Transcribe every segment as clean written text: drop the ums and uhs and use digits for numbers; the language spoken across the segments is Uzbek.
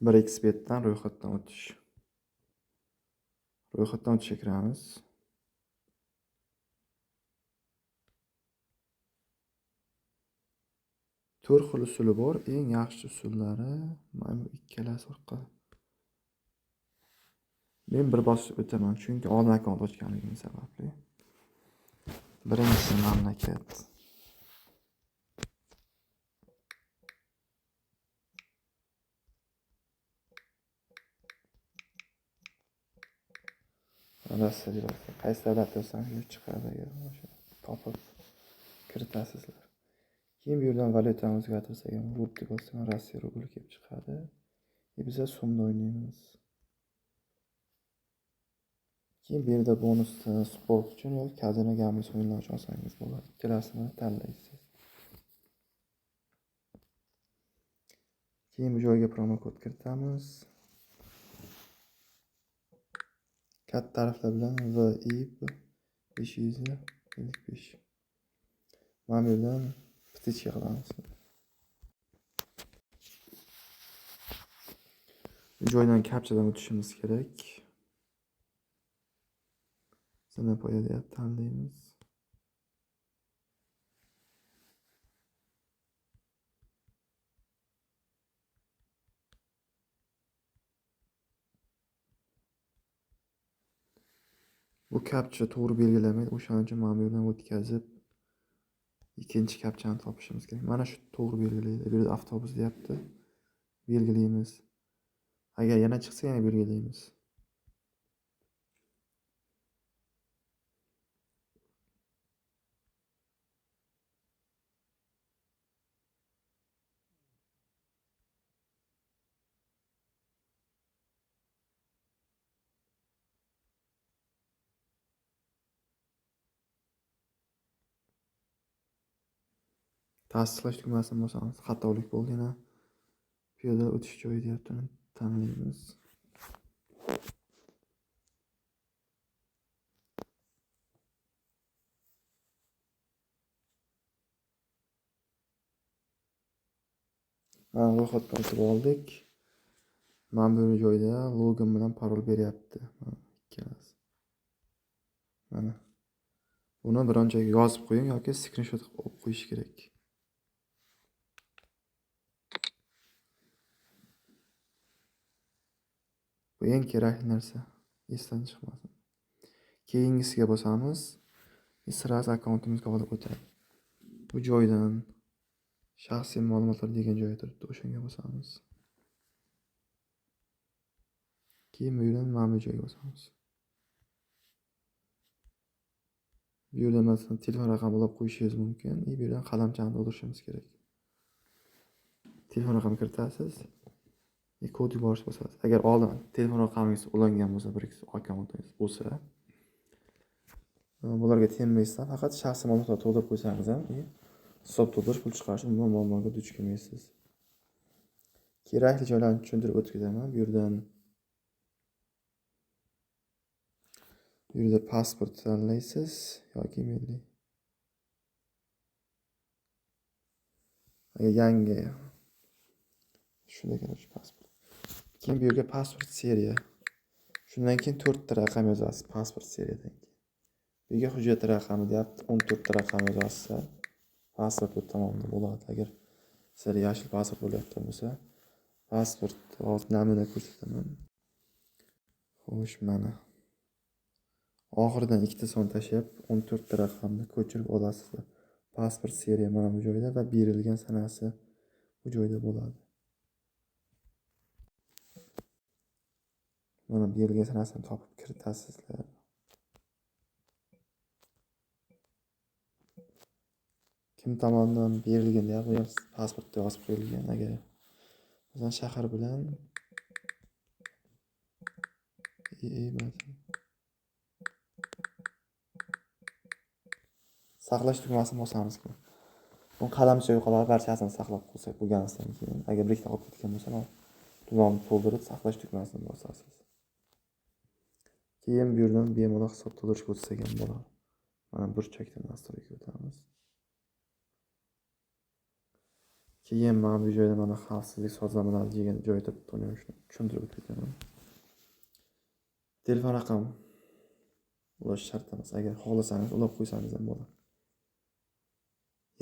1xBetdan ro'yxatdan o'tish. Ro'yxatdan o'tishga kiramiz. To'rt xil usuli bor. Eng yaxshi usullari mana bu ikkalasi orqali. Men bir bosib o'taman, chunki oldin akkaunt ochganligim sababli. Birinchisi mamlakat. Rossiya Federatsiyasi. Qaysi davlat bo'lsangiz chiqadi, agar o'sha topib kiritasizlar. Keyin bu yerdan valyutani o'zgartirsak ham rubl deb bossak Rossiya rubli kelib chiqadi. Biza so'mda o'ynaymiz. Keyin bu yerda bonusni sport uchun yoki kazino gambling o'yinlar uchun olsangiz bo'ladi. Ikkalasini tanlaysiz. Keyin bu joyga promokod kiritamiz. Katta harflar bilan VIP 555. Mana bu yerdan птичка qilamiz. Bu joydan kapchadan o'tishimiz kerak. Zinapoya deyapti, tanlaymiz. Bu kapcha to'g'ri belgilamaydi, o'shaning uchun mana bu yerdan o'tkazib ikkinchi kapchani topishimiz kerak. Mana shu to'g'ri belgilaydi. Bu yerda avtobus deyapti. Belgilaymiz. Agar yana chiqsa yana belgilaymiz. Tasdiqlash tugmasini bosamiz. Xatolik bo'ldi yana. Piyoda o'tish joyi deyapti, uni tanlaymiz. Mana ro'yxatdan o'tib oldik. Mana bu joyda login bilan parol beryapti. Mana ikkalasi. Mana. Buni biron joyga yozib qo'ying yoki skrinshot qilib olib qo'yish kerak. Bu eng kerakli narsa, esdan chiqmasin. Keyingisiga bosamiz. Sразу akkauntimizga olib o'tadi. Bu joydan shaxsiy ma'lumotlar degan joyga turibdi, o'shanga bosamiz. Keyin bu yerdan mana bu joyga bosamiz. Bu yerdan masalan telefon raqami ulab qo'yishingiz mumkin. Bu yerdan qalamchani to'ldirishimiz kerak. Telefon raqami kiritasiz. Kod yuborish bosasiz. Agar oldin telefon raqamingiz ulangan bo'lsa, bir ikki akkauntingiz bo'lsa, bularga tenmasdan faqat shaxsiy ma'lumotlar to'ldirib qo'ysangiz ham, hisob to'ldirish, pul chiqarish umuman muammoga duch kelmaysiz. Kerakli joylarni tushuntirib o'tib ketaman. Bu yerda pasport tanlaysiz yoki milliy. Agar yangi shunday qilib pasport. Keyin bu yerga pasport seriya. Shundan keyin 4 ta raqam yozasiz pasport seriyadan keyin. Bu yerga hujjat raqami deyapti, 14 ta raqam yozasiz. Pasport bu tomonda bo'ladi. Agar sizlar yashil pasport bo'layotgan bo'lsa, pasport hozir namuna ko'rsataman. Xo'sh, mana. Oxiridan ikkita son tashlab 14 ta raqamni ko'chirib olasizlar. Pasport seriya mana bu joyda va berilgan sanasi bu joyda bo'ladi. Mana berilgan sanasini topib kiritasizlar. Kim tomonidan berilgan deyapti, bu ham pasportda yozib qo'yilgan. Agar masalan shahar bilan saqlash tugmasini bosamiz. Bu qalamcha yo'qoladi, barchasini saqlab qo'ysak bo'lgandan keyin, agar bir ikkita qolib ketgan bo'lsa, to'lovni to'ldirib saqlash tugmasini bosasiz. Keyin bu yerdan bemalol hisob to'ldirishga o'tsak ham bo'ladi. Mana burchakdan настройка o'tamiz. Keyin mana bu joyda mana xavfsizlik sozlamalari degan joy turibdi, uni shuni tushuntirib o'tib ketaman. Telefon raqam ulash shart emas. Agar xohlasangiz ulab qo'ysangiz ham bo'ladi.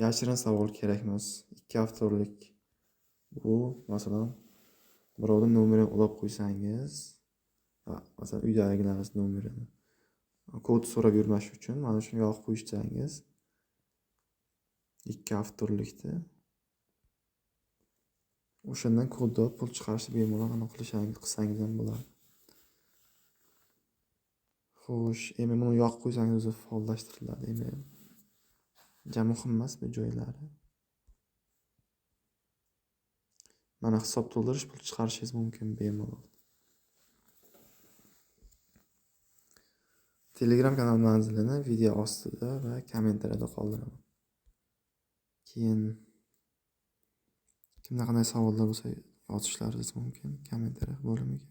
Yashirin savol kerak emas. 2 avtorlik bu masalan birovni nomerini ulab qo'ysangiz, masalan uydagilaringiz nomerini kod so'rab yurmash uchun mana shuni yoqib qo'yishsangiz 2 avtorlikda o'shandan kodni olib pul chiqarishni bemalol anaqa qilsangiz ham bo'ladi. Xo'sh, endi buni yoqib qo'ysangiz o'zi faollashtiriladi. Endi ja muhim emas bu joylari. Mana hisob to'ldirish, pul chiqarishingiz mumkin bemalol. Telegram kanal manzilini video ostida va kommentariyada qoldiraman. Keyin kimda qanday savollar bo'lsa yozishlaringiz mumkin kommentariya bo'limiga.